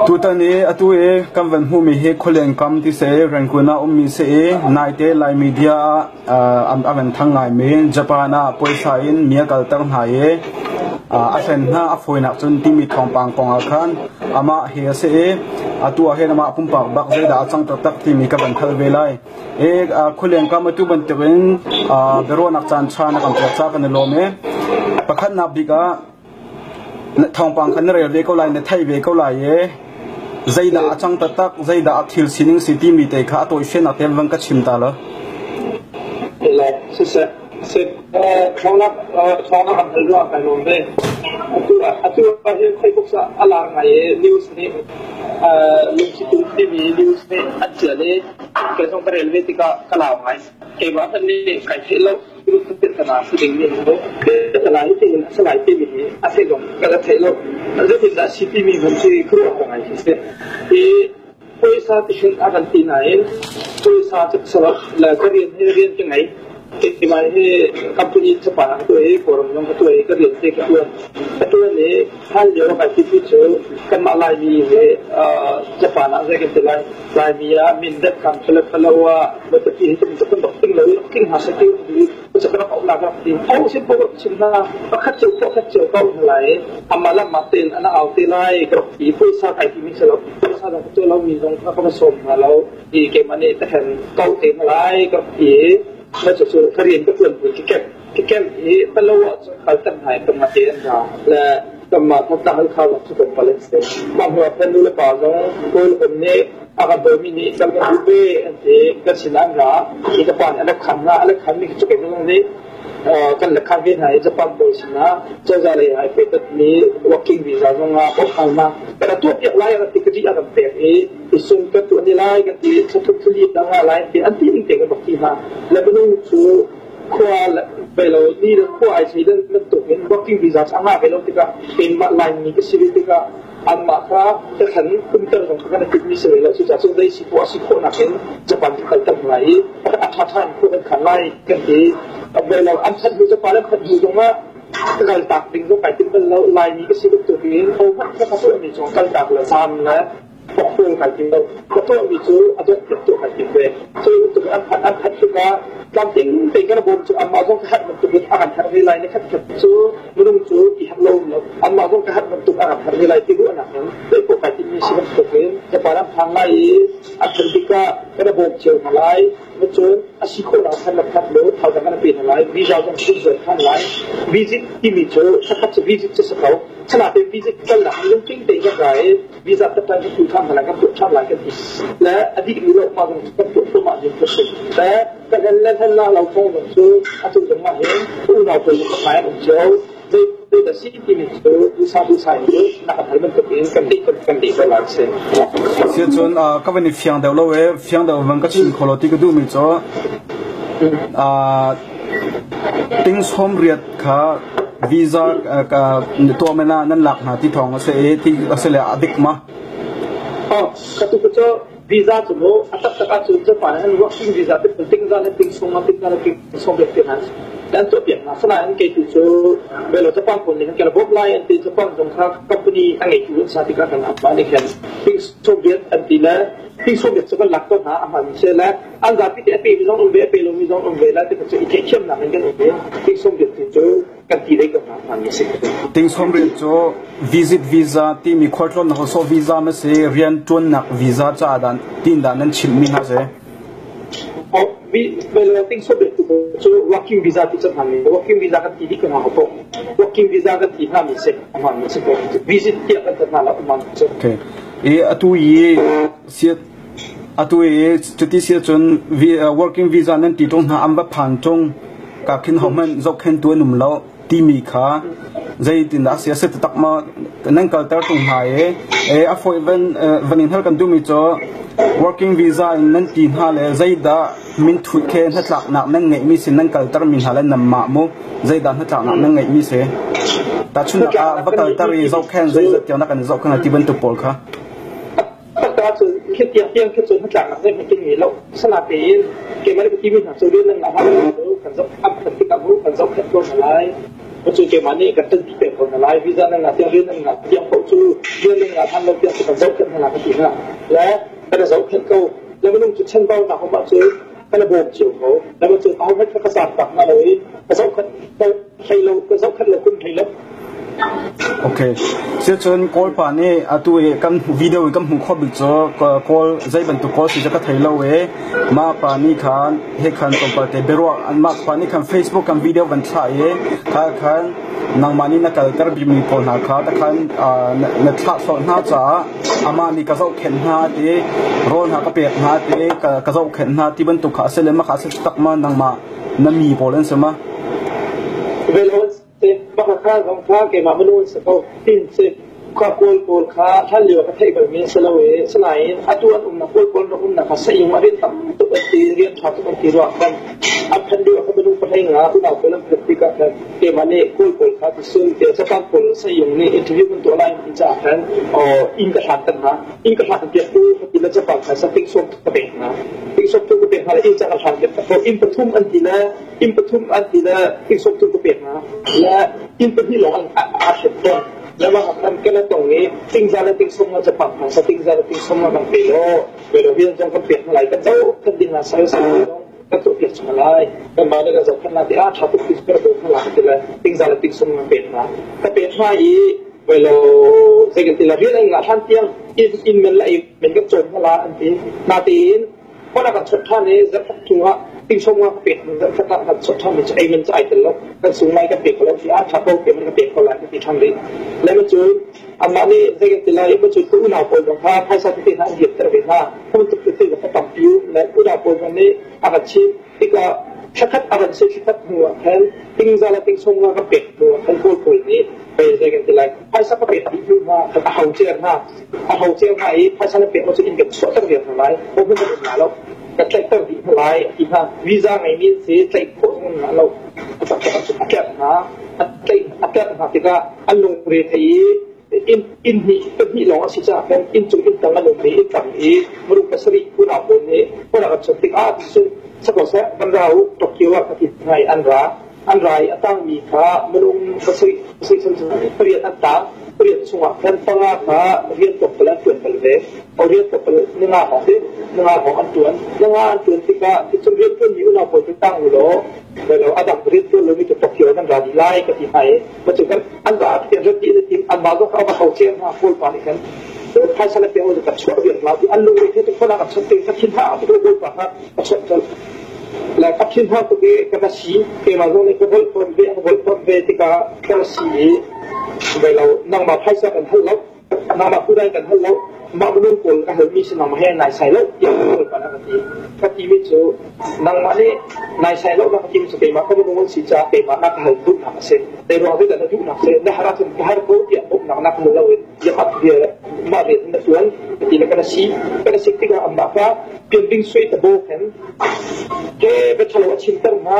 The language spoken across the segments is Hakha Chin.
Tutan i atu i kan van hmuhmi hi khualian kam ti si i Rangoon ah ummi si i naite Lai media ah a van thang ngaimi Japan ah puaisa in mi a kalter hna i a hlen hna a fawinak cun timi thawngpang kong ah khan amah hi a si i atu ah hin amah pumpak bak zeidah a cang taktak timi ka van hal ve lai. I khualian kam atu bantukin biaruahnak caan ṭha na kan pek caah kan i lawm i pakhatnak bik ah Thawngpang kha na rel ve ko lai, na theih ve ko lai i zeidah a cang taktak, zeidah a thil sining si timi te kha a tawifiannak te van ka chim ta law. Siseh, thawngnak thawngnak an hal ruah kai lawm ve. Atu atu ah hin Facebook a lar ngai i news nih lungthitum timi news nih an ṭial i kei zong ka rel ve tikah ka lau ngai. Keimah hmanh nih kai theih lo. Puaisa ti hrin a kan ti nain puaisa cu sarok le ka rian hi rian ka ngei. Keimah hi company Japan ah ka tuah i Kawlram zong ka tuah i ka rian te ka tuan. Ka tuan i hlan lio kai timi cu kanmah Laimi hi Japan ah zei kan ti lai. Laimi ah mindat kan Palawa Matupi hi cu kan rak ting lo i rak ting hna seh ti cu ka rak auh nak rak ti. Ho sin paoh rak chim hna. Pakhat cio pakhat cio ka auh hna lai. Amah le amah tein an au te lai ka rak ti. Puaisa kai timi si lo. Puaisa zong ka tuah lo mi zong kha ka va sawm hna lo. I keimah nih tahen ko te hna lai ka rak ti. Mah cucu ka rian ka ṭuan bu ka kemh. Ka kemh i Palawa cu kal ter hna i kanmah te an ra. Le kanmah Thantlang Halkha zong cu kan pal an si. Mah hnu ah khan nu le pa zong kawl um nih a kan dawmi nih kal kan duh ve an ti. Kan sinah an ra. I ka pa nih a lek khan hna. A lek khan mi cu keimah zong nih kan lek khan ve hna i Japan pawl sinah cozah lei ah ai petatmi working visa zong ah bawmh hna. Kan tuah piak lai an ti ka dih a kan pek i isung kan tuah ni lai kan ti thlathum thlali dang ah lai an ti an ti ning te kan rak ti hna. Lebanon cu khua ve lo ni le khua ai thei dan bantuk in working visa a ngah ve lo tikah keimah Laimi ka si ve tikah anmah kha ka khan umter zong kha kan i timhmi si ve lo. Cucaah cun zei si poah a si khawhnak in Japan ka kalter hna i a ṭhaṭha in khua kan khan lai kan ti. Ve lo an phanh hnu Japan an phanh hnu zongah ka kaltak ding zong kai tim bal lo. Laimi ka si bantuk in hohmanh ka tuahmi zong kaltak le zaam le Pawkpaw kai tim lo. Ka tuahmi cu a dawt tuk tuah kai tim ve. Cu bantuk an phat an phat tikah tlamtling tein kan bawm cu anmah zong ka herh bantuk in a kan herh ve lai. Nikhat khat cu minung cu i herh lo lo. Anmah zong ka herh bantuk a kan herh ve lai ti ruahnak in tuah kai timmi si bantuk in Japan an phang lai i an phanh tikah kan bawm cio hna lai. Cun a si khawhnak khan na phak law thazaang kan pe hna lai. Visa zong kun zuan than lai. Visit timi cu thakhat cu visit cu si ko. Sinain visit kalnak lungtling tein kan ra i visa tattan kan tu ṭhan hna lai, kan tuah ṭhan lai kan ti. Le a dihmi lo ma zong kan tuah thluahmah ding ka si. Le ka hlen le hlen la lo kong zong cu atu zong ah hin unau pawl ka hmai an um cio. Zei zei dah si timi cu duhsah duhsah in na kan hal bantuk in kan deh kan deh ko lai si. Siacun ka van i fiang deuh lo e fiang deuh van ka chim kho lo ti ka duhmi cu ting sawm riat kha visa tuah men ah nan lak hna ti thawng a si i ti a si le a dik ma? Oh, ka tu cu visa cu mu a taktak ahcun Japan an working visa te ting za le ting sung ma ting za le ting sung bek te hna an tuah piak hna sanain kei tu cu belo Japan pawl nih kan bawmh lai an ti Japan zong kha company a ngeitu an sa tikah kan apa nih khan ting Soviet an ti le ting Soviet cu kan lak ko hna a hman se le an zapi te a pe mi zong um ve a pe lo mi zong um ve la ti cu i theihthiamnak in kan um ve ting Soviet cu kan ti dei ko hna hman mi si. Ting Soviet cu visit visa timi khualtlawnnak so visa ma si rian ṭuannak visa ca dan tin dah nan chimh mi hna si? Ting Soviet cu working visa ti cu hman mi working visa kan ti dih ko hna ko working visa kan ti hna mi si hman mi si ko visit tiah kan ti hna lo hman si. Okay. I atu i Atu i cuti si ahcun working visa nan ti ṭung hna an va phan ṭung ka khin hohmanh zohkhenhtu an um lo timi kha zeitindah a si? A si taktak maw? Nan kalter ṭung hna i a fawi van in hal kan duhmi cu working visa in nan ti hna le zeidah minthut khe hnatlaknak nan ngeihmi si nan kaltermi hna le nanmah mu zeidah hnatlaknak nan ngeihmi si? Tahchunhnak ah va kalter i zohkhen zeizat tiang dah kan i zohkhen ti bantuk pawl kha. Takta cu khi tiang tiang khi cu hnatlaknak zeihmanh kan ngei lo. Cu keimah nih kan ṭanpi peng ko hna lai. Visa nan ngah tiang rian nan ngah tiang paoh cu rian nan ngah hlan lo tiang cu kan zohkhenh hna lai ka ti hna. Le kan i zohkhenh ko. Le minung cu chanbaunak um ahcun kan i bawm cio ko. Le cu ahohmanh kha ka zaangfak hna lo i ka zohkhenh hlei lo ka zohkhenh lo kun hlei lo. Okay. Cucun Kawl pa nih atu i kan video in kan hmuh khawh bik cu Kawl zei bantuk Kawl si cu ka thei lo i mah pa nih khan he khan tlawmpal te biaruah mah pa nih khan Facebook kan video van thlah i kha khan nangmah nih na kalter bikmi pawl hna kha takhan na thlah sawh hna caah amah nih ka zohkhenh hna ti rawl hna ka pek hna ti ka zohkhenh hna ti bantuk kha a si le mah kha a si tak ma nangmah na mi pawl an si ma? Mah kha zong kha keimah minung an si ko. Tin si khua Kawl pawl kha hlan lio ka theih balmi an si lo i asinain atu an umnak Kawl pawl rak umnak kha saing ah rian tam tuk an ti rian ṭha tuk an ti ruah khan an phanh lio kha minung pahlei nga unau pawl an phanh tikah khan keimah nih Kawl pawl kha tisun tiah Japan pawl saing nih interview kan tuah lai an ti caah khan inn ka hlan ter hna. Inn ka hlan piak tu ka ti le Japan kha sating sawm ka pek hna. Ting sawm tu ka pek hna le inn ca ka hlan piak hna. Inn pathum an ti le inn pathum an ti le inn sawm thum ka pek hna le inn pahnih lawng an aa hrep tawn le mah kan kan tong i tingza le tingsum nga capang hna sa tingza le tingsum nga kan pe law pe lo vian zong kan pek hna lai kan zo kan ding na sai sai kan tuah piak chung lai kan mah le kan zoh khan na ti a tha tuk ti ka do hna lai ti le tingza le tingsum nga pek hna ka pek hna i wei lo zei kan ti la rian an ngah hlan tiang in in men la men kan cawn hna la an ti na tiin Hmanh ah kan chawnh ṭhan i zarhkhat chungah tingsawm nga ka pek zarhkhat ah kan chawnh ṭhanmi cu ei man cu ai tel lo kan sung lai kan pe kho lo ti ah ṭha ko te man ka pek ko lai ka ti ṭhan rih le ma cu anmah nih zei kan ti lai ma cu ka unau pawl zong kha phaisa tete hna an hiapter ve hna ka bantuk tete ka tampi le unau pawl zong nih a ka chimh tikah thlakhat a van si thlakhat hnu ah khan tingza le tingsawm nga ka pek hnu ah khan kawl pawl nih pei zei kan ti lai phaisa ka pek dih hnu hna a ho cer hna a ho cio hna i phaisa na pek lo cu inn kan chuahter viar hna lai hmun kan um hna lo ka tlaihter dih hna lai a ti hna visa ngeimi an si tlaih khawh zong hna lo a tlerh hna a tlaih a tlerh hna tikah an lungre thei i inn inn hnih pahnih lawng a si caah khan inn cung inn tang an um i inn tang i minung pasarih unau pawl nih hmun an chawnh tikah cun sakawseh kan ra u Tokyo ah ka ti hna i an ra An rai a tangmi kha minung pasarih pariat an tang. Pariat chungah khan panga kha rian tlawmpal an ṭuan bal ve. O rian tlawmpal ninga hawng si, ninga hawng an ṭuan. Ninga an ṭuan tikah cucun rian ṭuanmi unau pawl cu tang u law lo a dang rian ṭuan lomi cu Tokyo nan ra dih lai ka ti hna i cu kan an ra ti an rat dih na tim anmah zong kha a va ho cia hna Kawl pa nih khan phaisa le pek lo kan chuah viar hna ti an lungre the tuk khona kan chawnh te ka thin ha a tuk Kawl pa kha a chawnh colh. Le ka thin har tuk i ka va si. Keimah zong nih ka holh tawn ve, an holh tawn ve tikah ka si i ve lo nangmah phaisa kan hal lo, nangmah kudai kan hal lo, mah minung pawl ka halmi si nangmah he nai sai lo tiah ka kawl pa ka ti. Ka timi cu nangmah nih naisai lo na ka timi cu keimah ka minung an si caah keimah na ka hal duhnak a si. Zei ruang dah na duhnak si? Na har ahcun ka har ko tiah bawmhnak na ka hal lo in yamat bia mah rian na tuan ka ti le ka na si. Ka na sik tikah amah kha pianbing sui ta bo khan ke biathalo a chimter hna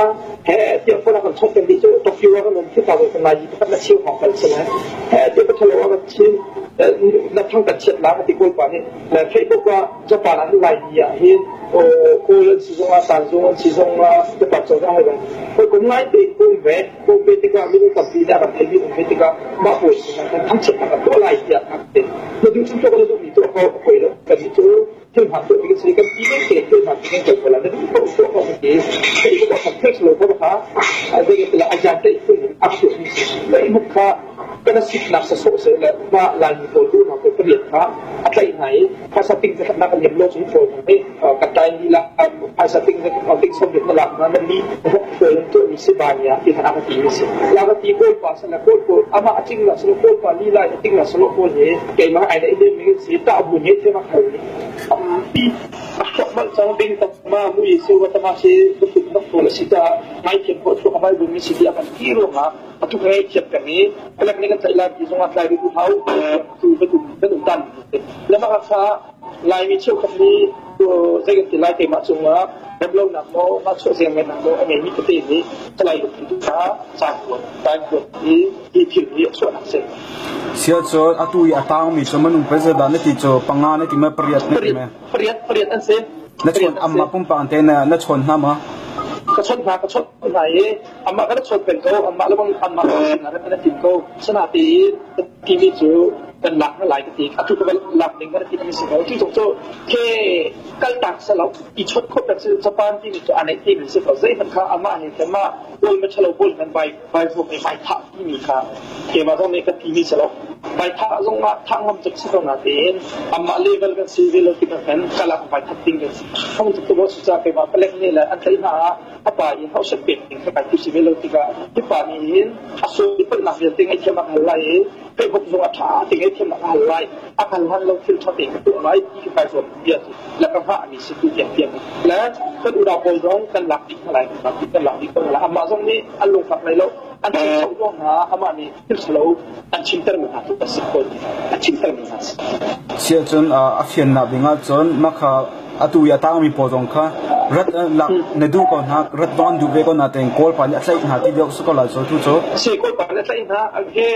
he tiah phone a kan chawnh peng dih cu Tokyo ah kan um khi ta kan lai pakhat na cheu hawng kal si lai he tiah biathalo a kan chim na thang kan chiat la ka ti kawl pa nih le Facebook ah Japan ah lai ni ah hin kawl an si zong ah tanzung an si zong ah Japan cozah hai bang hoi kum ngai te kum ve kum ve tikah minung tampi nih a kan theimi um ve tikah mah pawl sinah kan thangchiat kan tuah lai tiah kan ti na duh chung tuah na duh mi tuah ko a poi lo kan nih cu thil hmaan tuah ding si kan ti men te thil hmaan kan ko la na duh ko tuah ko ti thei ko kha thil lo ko kha zei ke la ajan te phun a phu mi si lai muk kha kana sik nak sa so se le ma lai mi pawl du na ko pariat kha a tlai hna i phaisa ting te nak liam lo chu pawl ni ka tai ni la phaisa ting te ting som na lak na nan ni pawl tu mi si ba nia ti kha ka ti mi si la ka ti kawl pa sa la kawl pawl ama aching la sa kawl pa li lai ting la sa lo pawl he keimah ai na ile mi si ta bu ni the ma khal ni tampi mal cang ding tak ma mui si wa tama si tuk nak pawl si ta ngai thiam ko chu amai bu mi si ti akan ti ruangah atu ngai thiam peng i kalak ni kan tlai lai ti zongah tlai ru hau tu betu betu tan lama kha Laimi cheukhat nih zei kan ti lai keimah cungah remlonak maw nahchuah ziangmeinak maw a ngeimi tete nih Salai Lungthin kha caan kuat i hi thil hi a chuahnak a si. Sia cu atu i a taangmi cu minung pazeidah na ti cu panga na ti ma pariat na ti ma? Pariat pariat an si. Na chawn amma pumpak te na na chawn hna ma? Ka chawnh hna, ka chawnh hna i amah ka rak chawt peng ko, amah le bang amah sinah rak kan tim ko. Sinain timi cu kan lak hna lai ka ti. Atu ka lak ding kan ti mi si ko. Cu zong cu ke kaltak selo i chawt khawh pek si Japan timi cu a neih timi si ko. Zeihmanh kha amah he kemah kawl ma ṭhalo pawl hman bai bai vuak i vai thah timi kha keimah zong nih ka timi si lo. Vai thah zong ah thah ngam tuk si ko natein amah level kan si ve lo tikah khan kalak vai that ding kan si. Thong tuk tu si ca keimah palek nih le an tlaih hna ah a pa i hauhsat pek ding kha kai ti si ve lo tikah hi pa nih hin a sual palhnak vialte ngaihthiam a hal lai i Facebook zong a ṭha ti ngaihthiam a hal lai a hal hlan lo thil ṭha tein ka tuah lai ti ka kai zuam bia cu le ka hngah mi si tu tiang tiang le kan unau pawl zong kan lak dih hna lai kan lak dih kan lak dih ko hna lai amah zong nih an lungfak lai lo an chim choh zong hna amah nih thil ṭhalo an chimter mi hna tu a si ko an chimter mi hna si. Sia cun a fiannak ding ah cun makha atu i a tangmi pawl zong kha rat lak na duh ko hna rat zong an duh ve ko na tein kawl pa nih a tlaih hna ti deuh si ko lai cu tu cu. Si kawl pa nih a tlaih hna he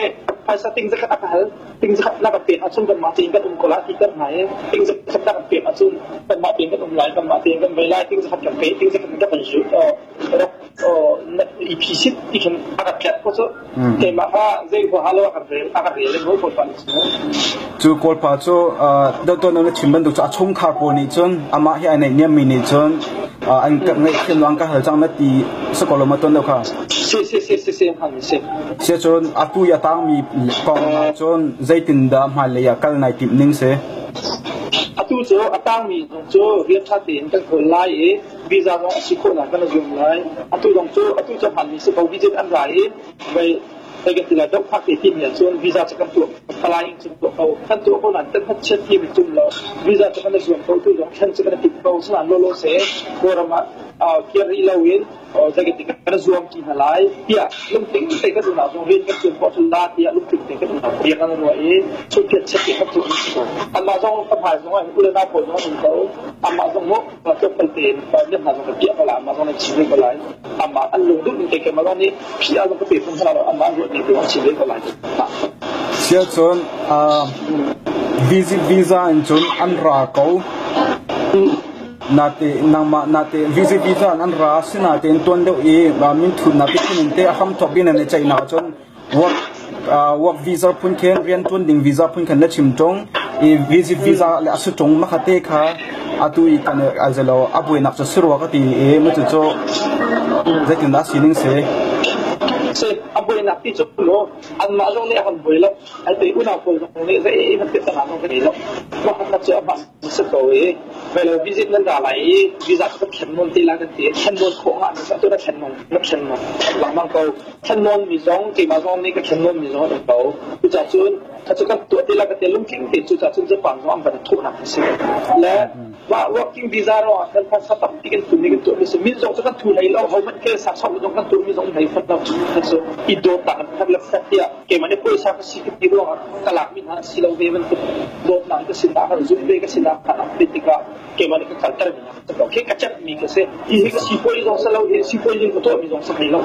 phaisa ting zakhat a ka hal ting zakhat na kan pek ahcun kanmah tein kan um ko lai ti ter hna i ting zakhat na kan pek ahcun kanmah tein kan um lai kanmah tein kan vei lai ting zakhat kan pe ting zakhat kan kan zu rak i phisit ti khin a ka tlet ko cu keimah kha zei huaha lo a kan rel a kan rel in kawl pa nih cu kawl pa cu dotton na chim bantuk cu a chungkhar pawl nih cun amah hi ai neih niam mi nih cun an ka ngaihthiam lo an ka hal cang na ti sakolo ma ton lo kha si si si si si han si si cun atu i a tang mi kong ah cun zeitin dah hmailei ah kal nai timh ning si atu cu a tang mi cu rian ṭha tein kan kawl lai i visa zong a si khawh nak kan zum lai. Atu zong cu atu cu hmanmi si ko visit an ra i vei hei kan ti lai doh phak te timi ahcun visa cu kan tuah applying cu tuah ko kan tuah ko nain kan chiat ti mi tum lo visa cu kan i zuam ko tu zong thlen cu kan i timh ko sinain lawlaw se Kawlram ah kir rih lo in zeitin kan zuam ti hna lai tiah lungtling te kan unau zong rian kan tuan khawh la tiah lungtling te kan unau bia kan ruah i chungkhat chiat te kan tuah mi si ko anmah zong ka hmai zong ah u le nau pawl zong an um ko amah zong mu tlawmpal tein biak hna zong ka piah ko lai amah zong nan chim ve ko lai amah an lung duh ning te keimah zong nih PR zong ka pe phun hna lo amah an ruah ning te zong chim ve ko lai. Sia cun visit visa in cun an ra ko nate nangmah nate visit visa in an ra sinatein tuan deuh i min thutnak te phun in te a hram thawk in an i ceihnak cun work work visa phun khen rian tuan ding visa phun khan na chim ṭung i visit visa le a si ṭung makhate kha atu i kan azelo a buainak cu si rua ka ti i mu cu cu zeitindah sining si? Si a buainak ti cu lo anmah zong nih a kan buai lo ai te unau pawl zong nih zei hmanh piah zong kan ei lo makhat cu amah si ko i velo visit nan ra lai i visa cu kan thlen nawn te lai kan ti thlen nawn khawh nga tu na thlen nawn na thlen nawn lengmang ko thlen nawn mi zong keimah zong nih ka thlen nawn mi zong an um ko cucaah cun cu kan tuah te lai ka te lungtling te cucaah cun Japan zong an van thawhnak a si le mah working visa ruangah khan phaisa tampi kan thun i kan tuah mi si min zong cu kan thu hlei lo ho hmanh ke sak sok zong kan tuah mi zong hlei fat lo cu i dawt tak an le fat tiah keimah nih puaisa ka si ka ti ruangah ka lakmi hna si lo ve bantuk dawtnak ka sinah kan zumh ve ka sinah kan ap tikah keimah nih ka kalter mi hna khi ka cep mi ka si hi hi ka sipuai zong si lo hi sipuai in ka tuah mi zong si hlei lo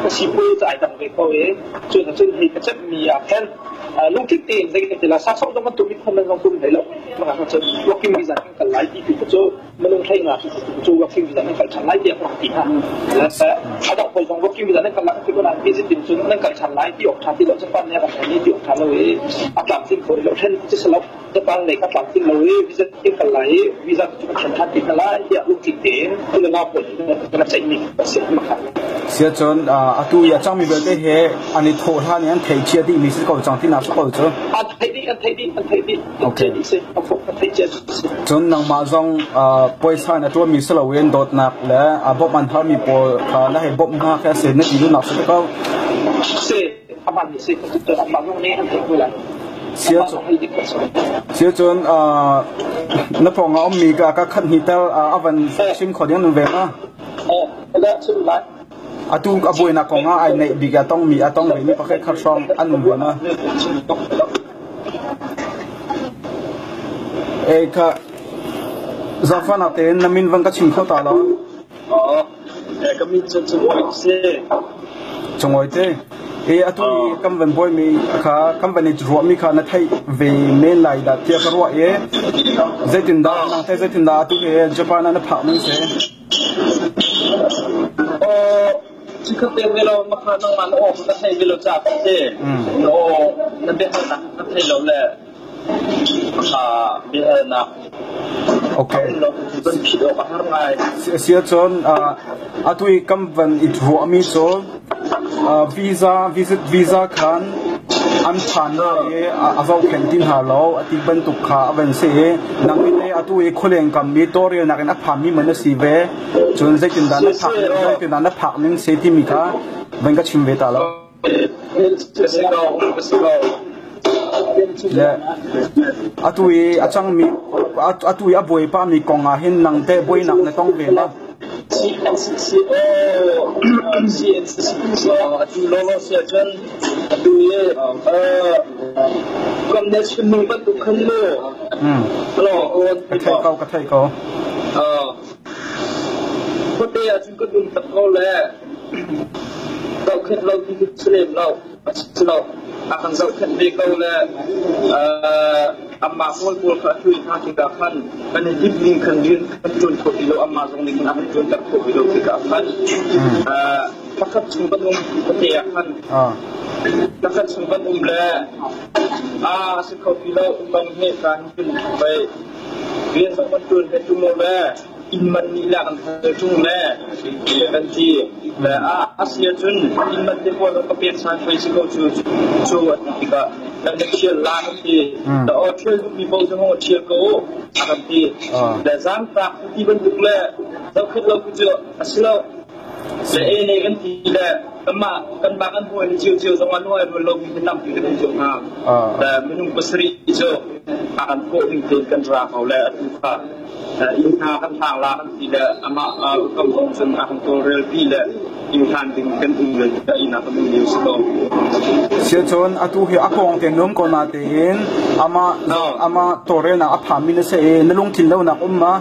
ka sipuai cu ai dang ve ko i cun cun hi ka cep mi ah khan lungthin tein zei ka ti la sa sok zong kan tum i khon zong tum hlei lo mah cun working visa kan kal lai ti tu cu minung hlei nga cu working visa nan kal ṭhan lai tiah ka ti hna. A dang pawl zong working visa nan kal lai ti ko nain visit in cun nan kal ṭhan lai ti awk ṭha ti lo Japan nih a kan ṭhen i ti awk ṭha lo i a tlamtling kho lo ṭhen ci si lo Japan lei ka tlamtling lo i visit in kal lai i visa cu kan ṭhen ṭhan ti hna lai tiah lungtling tein tu le nau pawl kan ceihmi a si makha. Sia cun atu i a cangmi vialte he an i thawh hlan i an theih cia dihmi si ko cang tinak si ko cu. An theih dih, an theih dih, an theih dih. Okay. Cun nangmah zong puaisa na ṭuanmi si loin dawtnak le bawmh an harmi pawl kha na hei bawmh hna kha a si na ti duhnak si ko. Si, aman si. Amah zong nih an theih ko lai. Sia cun na pawng ah ummi ka ka khat hnih tel a van chim kho ding nan ve ma? Chim lai. Atu a buainak kong ah ai neih bik a tongmi a tong ve mi pakhat khat hrawng an um ve ma? Ei kha zaangfahnak tein na min van ka chim kho ta lo. Ka min cu Cungoi si. Cungoi te. E atu i kan van buai mi kha kan van i ruah mi kha na theih ve men lai dah tiah ka ruah i zeitindah nang teh zeitindah atu hi Japan ah na phak ning si? Chikhat te ve lo makha nangmah na aw ka thei ve lo ca ka te. Na aw na biahalnak ka thei lo le makha biahalnak Okay. Van phit awk a har ngai. Si ahcun atu i kam van i ruahmi cu visa visit visa khan an phan hna i a zohkhenh ti hna lo a ti bantuk kha a van si i nang i te atu i khualeng kam i tawlrelnak in a phanmi man a si ve. Cun zeitindah na phak zeitindah na phak ning si timi kha van ka chim ve ta lo. Le atu i a cangmi atu i a bawipa mi kong ah hin nang teh buainak na tong ve ma? CNCC CNCC atu lawlaw si ahcun atu i kam ne chim ning bantuk khan mu. Ka theih ko ka theih ko. Khuate ahcun kan um tak ko le zohkhenh lo ti cu si lem lo. A si lo. A kan zohkhenh ve ko le amah pawl pawl kha a ṭuan hna tikah khan kan i timh ning khan rian kan ṭuan kho ti lo. Amah zong nih khan a kan ṭuanter khawh ti lo tikah khan pakhat chung kan um khuate ah khan pakhat chung kan um le a si kho ti lo. Kan he kan pei Rian zong kan ṭuan ve ṭung lo le inn man nih lak an hal ṭung le kan ti. Le a si ahcun inn man te pawl ka pek san pei si ko cu cu a ti tikah kan na ṭhial la kan ti. Da aw ṭhial duhmi paoh cu hong ṭhial ko u a kan ti. Le zaangfak ti bantuk le zohkhenh lo cu a si lo. Le e ne kan ti le kanmah kanmah kan hawi ciocio zong ah nuai rual lomi kan tampi kan um cio hna. Le minung pasarih cu a kan kawh ding tein kan ra ko le atu kha inn hna kan hlang la kan ti le amah ukam zong cun a kan tawlrel pi le inn hlan ding kan um le inn ah kan um lio si ko. Siacun atu hi a kong te num ko na tein amah amah tawlrelnak a phami na se i na lungthin lonak um ma?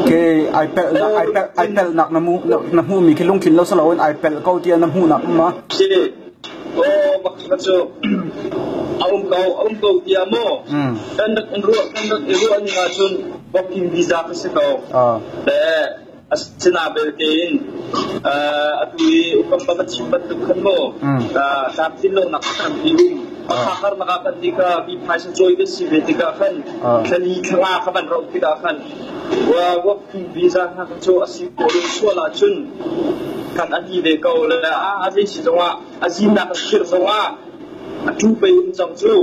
Ke ai pelh nak ai pelh ai pelh nak na mu na hmuh mi khi lungthin lo saloin ai pelh ko tiah na hmuh nak um ma? Si. Oh, bak cu a um ko a um ko tiah maw kan rak in ruah kan rak i ruah ning ahcun working visa ka si ko. Le asina belte in atu i ukam ba chim bantuk khan maw tlamtlin lo nak tampi um Hakha nak ah kan ti kha mi phaisa cawi kan si ve tikah khan thlali thlanga kha van roh tikah khan working visa hna kha cu a si ko sual ahcun kan a ti ve ko le a zei si zongah a zinnak a khirh zongah a tu pei um cang cu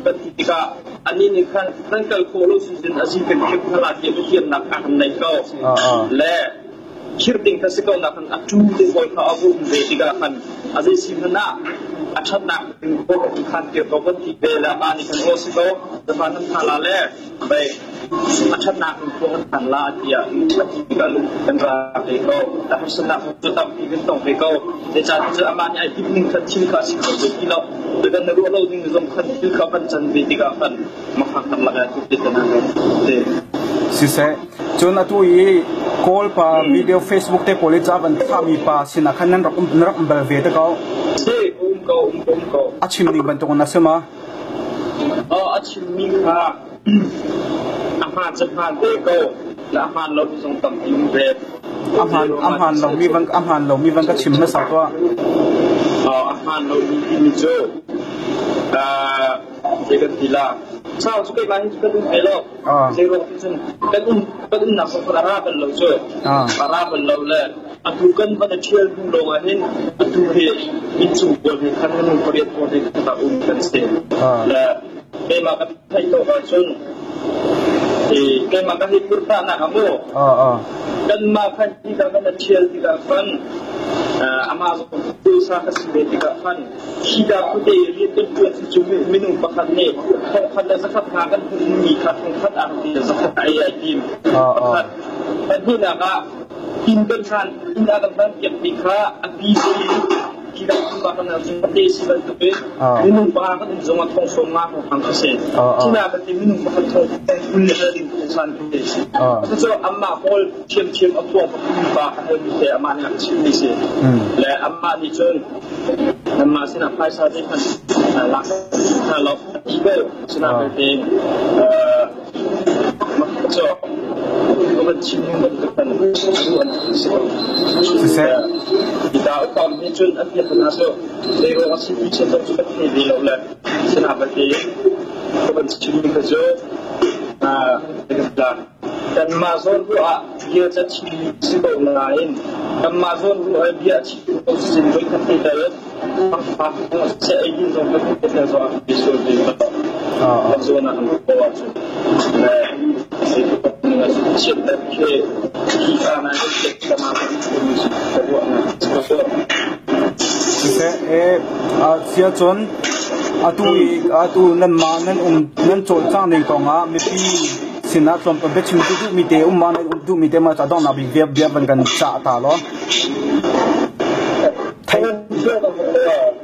kan ti tikah anih nih khan nan kal khawh lo sin a zin kan khirh hna la tiah biatiamnak a kan nei ko le khirh ding kha si ko nak khan a tu te pawl kha a um ve tikah khan a zei si hmanh ah a ṭhatnak ding ko khan kir ko kan ti ve le amah nih khan aw si ko zafa nan tha la le bei a ṭhatnak ding ko kan than la tiah a ti tikah lung kan ra ve ko a harsatnak cu tampi kan tong ve ko zeicahtiah cu amah nih ai timh ning khan thil kha a si kho ve ti lo kan na ruah lo ding zong khan thil kha kan can ve tikah khan mafak karlak ah ti kan te Siseh, cun atu i Kawl pa video Facebook te pawl i ca van thahmi pa sinah khan nan rak um na rak um bal ve te ko. Si, um ko, um ko, um ko. A chim ning bantuk in a si ma? A chimmi kha a hmaan cu hmaan ve ko. A hmaan lo mi zong tampi um ve. A hmaan lomi van a hmaan lomi van ka chim hmasa tuah. A hmaan lomi timi cu zei kan ti la sau cu keimah hi kan um ve lo zei ruang ti cun kan um kan umnak zong a ra bal lo cu a ra bal lo le atu kan van a ṭhial hnu lawng ah hin atu hi inchung pawl he khan minung pariat pawl he khan um kan si le keimah ka theih lo ahcun keimah ka hei purtahnak a mu kanmah khan tikah kan a ṭhial tikah khan amah zong puaisa ka si ve tikah khan Hi khuate i rian kan ṭuan hi cu minung pakhat nih thongkhat le zakhat hna kan hmuhmi kha thongkhat ah ti zakhat ei ai tim. Pakhat. Pahnihnak ah inn kan hlan inn ah kan hlan piakmi kha a pi si hi dah kuma kan khuate si bantukin minung pa kan um zong ah thong sawm nga thong a si. Cina kan ti minung pakhat thong kul le hal ding thong san si. Cucu amah pawl thiamthiam a phuang pa ka halmi te amah nih a chimmi si. Le amah nih cun Nanmah sinah phaisa zeihmanh lak hna lo ti ko sinah belte cu ka van chim ning bantuk. Kan ruah si ko. Siseh. Ita upam hi cun an piak hna cu zeiruang a si ti cu kan thei ve lo le sinain ka van chimmi kha cu kanmah zawn ruah ah bia ca chimmi si ko nain kanmah zawn ruah ah bia a chim ko sin voikhat te tal seh eidin zong kan te tel zong a sual ve lo zawn ah kan ko ahcun chiat khi khi ka na ka Siseh, sia cun atu i atu nanmah nan um nan cawlcangh ning kongah mipi sinah tlawmpal biachim tu duhmi te um ma nan um duhmi te ma ca donghnak bik bia bia van kan cah ta law.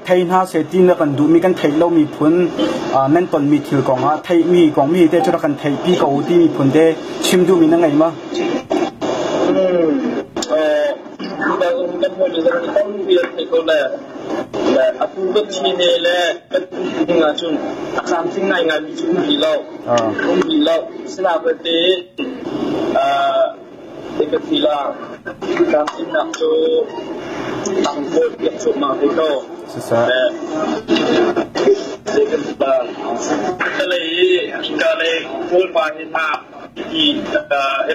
Thei hna seh ti na kan duhmi kan theih lomi phun nan tonmi thil kongah theihmi kong mi te cu rak kan theihpi ko u timi phun te chim duhmi na ngei ma? Atu kan cine le kan ding ahcun a tlamtling ngaingaimi cu um rih lo. Um rih lo. Sinain ka ti la tlamtlinnak cu tang kawl piak cuahmah ve ko. Zei kan ti la. Ka lei i ka lei kawlpa hi hna i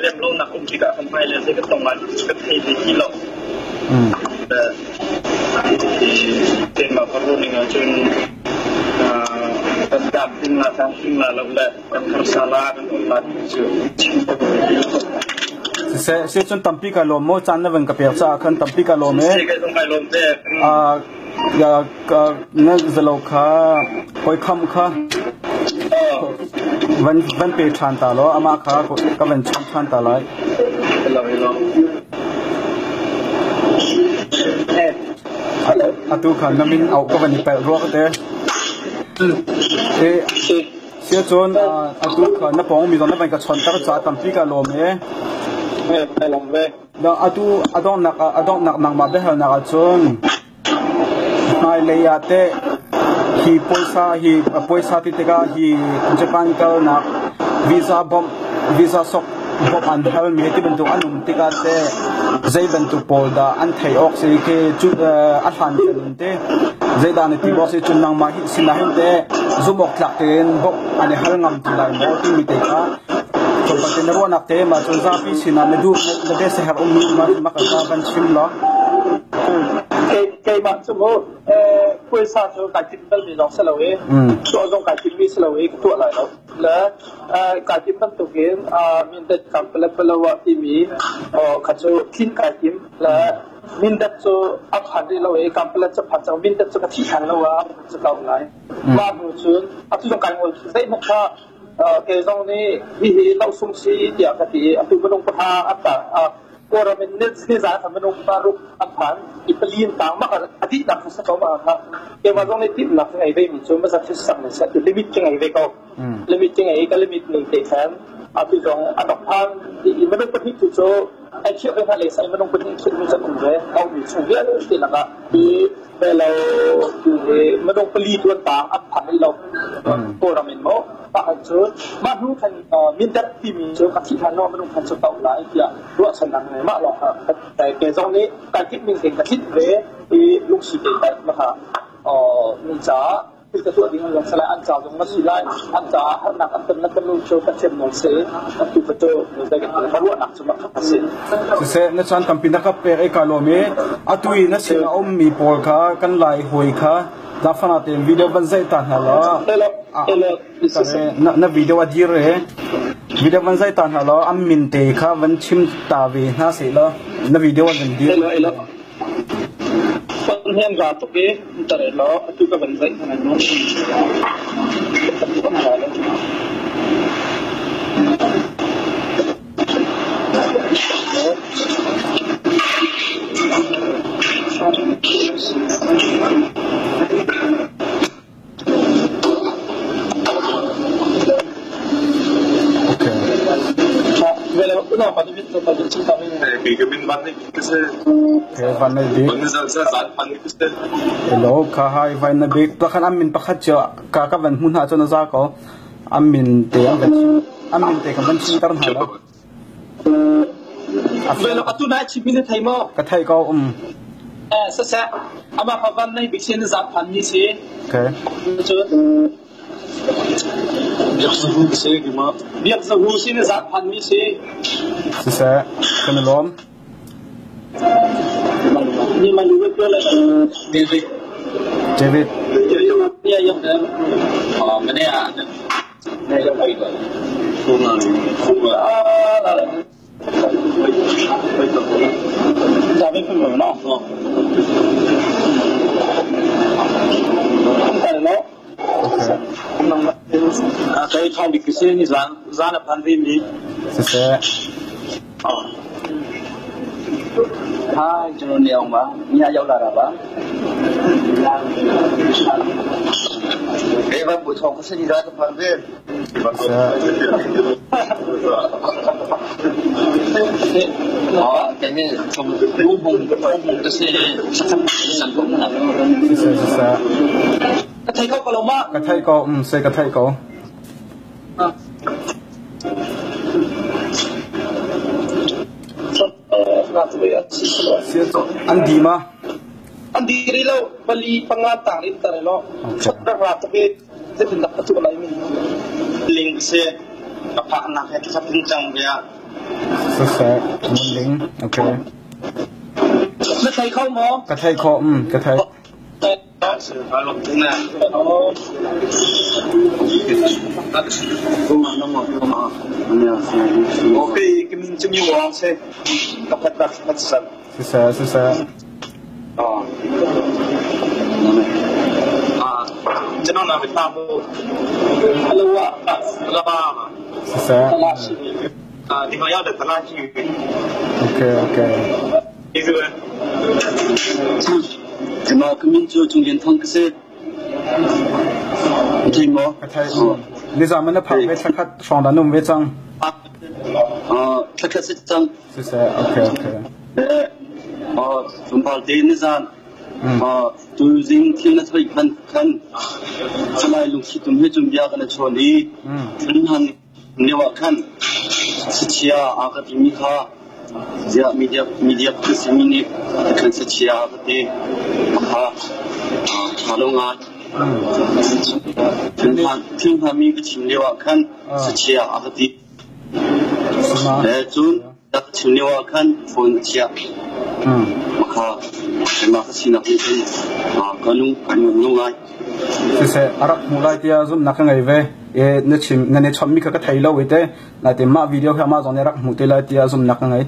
rem lonak um tikah kan hmai le zei kan tong lai ti kan thei ve ti lo. Keimah ka ruah ning ahcun kan dam ding la tang ding la lo le kan harsa la kan um la ti cu chim ka duh ti lo. Siseh, se cun tampi ka lawm maw caan na van ka pek caah khan tampi ka lawm e. Se kai zong kai lawm te. Na zalo kha hawi kham kha van van pe ṭhan ta law amah kha ka van cham ṭhan ta lai. Atu kha na min auh ka van i pelh rua ka te. Sia cun atu kha na pawng mi zong na van ka chonter caah tampi ka lawm e. Atu a donghnak a donghnak nangmah biahalnak ahcun hmailei ah teh hi puaisa hi puaisa ti tikah hi Japan kalnak visa bawmh visa sok bawmh an halmi ti bantuk an um tikah teh zei bantuk pawl dah an theih awk si khi cu a hlan kan in te zeidah na ti awk si cun nangmah hi sinah hin teh zumh awk tlak tein bawmh an i hal ngam ti lai maw timi te kha Tlawmpal te na ruahnak te mah cun zapi sinah na duh na biasaherh ummi mah ka van chim law. Keimah cu mu puaisa cu kai timh balmi zong si lo i tuah zong kai timhmi si lo i ka tuah lai lo. Le kai tim bantukin mindat kam Palawa timi kha cu thlin kai tim le mindat cu a phan rih lo i Kampala cu phan cang mindat cu ka thi hlan lo ah cu ka lai. Mah hnu cun atu zong kai ngol zeihmanh kha Kei zong nih hihi lohsung si tiah ka ti i atu minung pahra an tang. Kawlram in nizaan khan minung paruk an phan i pali an tang. Mah a dihnak cu si ko mah kha. Keimah zong nih timhnak ka ngei ve mi cu mazat hi sak ning seh limit ka ngei ve ko. Limit ka ngei i ka limit ning te khan atu zong an rak phan i minung pahnih tu cu ai khiah ve hna le sai minung pahnih khiah mi cu an um ve. A ummi chung vialte lakah hi Hello, tu hi minung pali tuan ta an phan rih lo. Kawlram in maw? Mah cun mah hnu khan mindat timi cu ka thih hlan lo minung khan cu tau lai tiah ruahchannak ngei mah lawng kha ke zong nih kai timh ning tein ka tlinh ve i lungsi te kai ma mi caah thil ka tuah ding an si lai an ca zong na si lai an caah harnak an ton na ton lo cu Pathian nawl si atu ka cu zei ka ruahnak cu mah a si. Siseh na caan tampi na ka pek i ka lawm i atu i na sin a ummi pawl kha kan lai hawi kha zafana tein video van zaih ta hna law na video a dir e video van zaih ta hna law an min te kha van chim ta ve hna seh law na video van dir. Phone ra tuk i tar law atu ka van zaih hna nu. Hello, kha hai vai na bik pakhat an min pakhat cio ka ka van hmu hna cun a za ko an min te an van chim an min te ka van chim tar hna lo. Atu nai chimmi na thei maw? Ka thei ko um. Eh saseh amah kha van nei bik sin zat phan mi si. Okay. Cun Biak zahu si kima. Biak zahu sin zat phan mi si. Siseh kan i lawm. Ni malu ko le David. David. Ya ya. Ah, mane ah. Siseh. Hai, ကျွန်တော်နေအောင်ပါညရောက်လာတာပါ အေးဘာဘူချောင်းကစကြီးလာတဲ့ဖန်ပဲ အော်ကဲနေလူဘုံဘုံတစေစက်စံကုန်နာ Siseh siseh. ကထိုင်ကောကလုံးမ Ka thei ko um se ka thei ko. An di ma. An di ri lo pali panga tang rin tare lo. Chot ra ta ke zetin dak tu lai mi. Ling se ka pha nak he kha tin chang bia Siseh mun ling. Okay. na thai kho mo Ka thei ko um ka thei. Okay ကမင်းချမီဝါဆေကဖတ်တာဖတ်ဆန် Siseh siseh. အော် အာကျွန်တော်နာမည်တာမို့ ဟလိုဝ လာပါ Siseh. လာရှိ အာဒီမှာရောက်တဲ့တလားရှိပြီ Okay okay. ဒီဆို ကျွန်တော်ကမင်းချိုချုံရင်ထုံးကစေဒီမော Ka thei um. Ni za man na phak ve thakhat song da num ve chang. အာထက်ခစစ်ချန် Siseh okay okay. အော်ဇွန်ပါတေနေဇန်အော်သူဇင်းသင်းနထွိခန်ခန်စလိုက်လုံရှိတုံဟေချုံပြကနေချောလီ Mm. သင်ဟန်နေဝခန်စချီယာအာကတိမိခာဇာမီဒီယာမီဒီယာကစမီနေခန်စချီယာကတိဟာဟာလုံးငါ Mm. 听他听他咪个亲的话，看是切阿个的， Sima. 哎，准亲的话看分切， Mm. 我靠，马克西那边啊，可能可能弄来， Siseh arak mulai tia zum nak ngai ve e na chim na ne chom mi kha ka thei lo we te na te ma video kha ma zong ne rak mu te lai tia zum nak ngai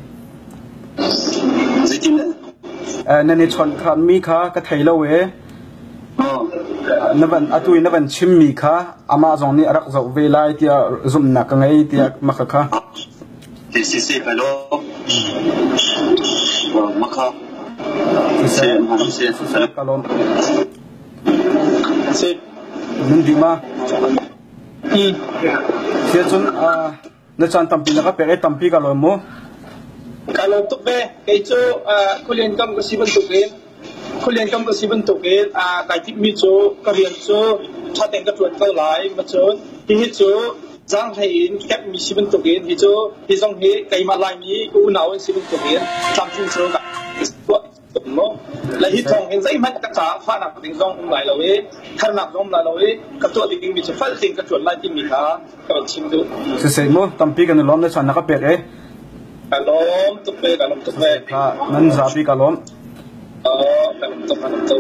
最近呢， na ne chon kha mi kha ka thei lo we 哦， na van atui na van chim mi kha ama zong ni arak zo ve lai tia zum nak ngai tia ma kha kha 谢谢谢拜喽，哦，马克， siseh 谢谢 siseh kalom စေ nun di ma อืม sia chun na chan tampi na ka pe tampi ka lo mo ကလောတုပဲကေချိုအခုလင်ကမ်ကစီဘန်တုကေခုလင်ကမ်ကစီဘန်တုကေအာကိုင်တိမီချိုကရီယန်ချိုချတဲ့ကတွတ်ကောလိုက်မချိုဒီဟိချိုဇန်ဟိင်ကပ်မီစီဘန်တုကေဟိချိုဟိဇုံဟိကိမလိုက်မီကူနာဝစီဘန်တုကေသမ်ချင်းချိုကမောและฮิทองเห็นใจมันกระจาฟานักติงซองอุ้มไหลเราเว้ทานักซองไหลเราเว้กระตัวติงมีจะฟัลติงกระจวนไล่ที่มีค่ะกระชิมดู siseh mo tampi kan lom na chan na ka pe e กะลมตุเปกะลมตุเป kha nan za pi ka lom อ๋อกะลมตุกะลมตุ